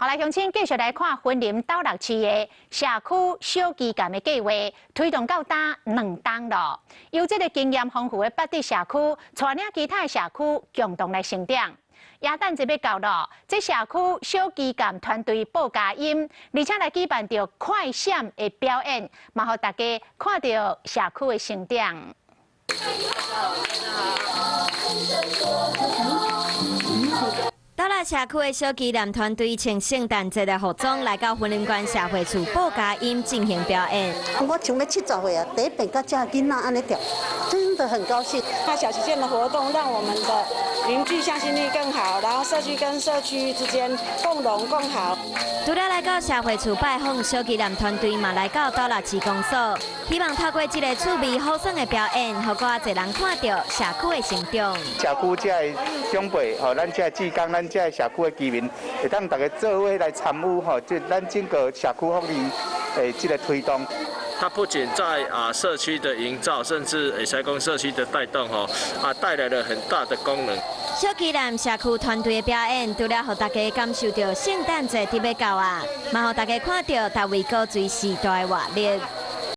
好來，鄉親繼續來看雲林斗六市的社區小旗艦的計劃，推動到今2冬咯。由這个經驗豐富的八德社區，帶領其他的社區共同來成長。耶誕節欲到咯，這社區小旗艦團隊報佳音，而且來舉辦著快閃的表演，嘛予大家看著社區的成長。斗六社區的小旗艦團隊穿聖誕節的服裝來到雲林縣社會處報佳音進行表演。我像欲70歲啊，第一遍佮遮囡仔按呢跳，真的很高興。那小旗艦的活動，讓我們的凝聚向心力更好，然後社區跟社區之間共榮共好。除了來到社會處拜訪小旗艦團隊，嘛來到斗六市公所，希望透過這个趣味好耍的表演，予閣較濟人看著社區的成長。社區遮的長輩，吼，咱遮的志工，咱遮的社區的居民，會當大家做伙來參與，吼，這咱整個社區福利的這个推動。它不僅在社區的營造，甚至會使講社區的帶動，吼帶來了很大的功能。小旗艦社區團隊的表演，除了予大家感受著聖誕節佇欲到啊，嘛予大家看著逐位高追時代的活力。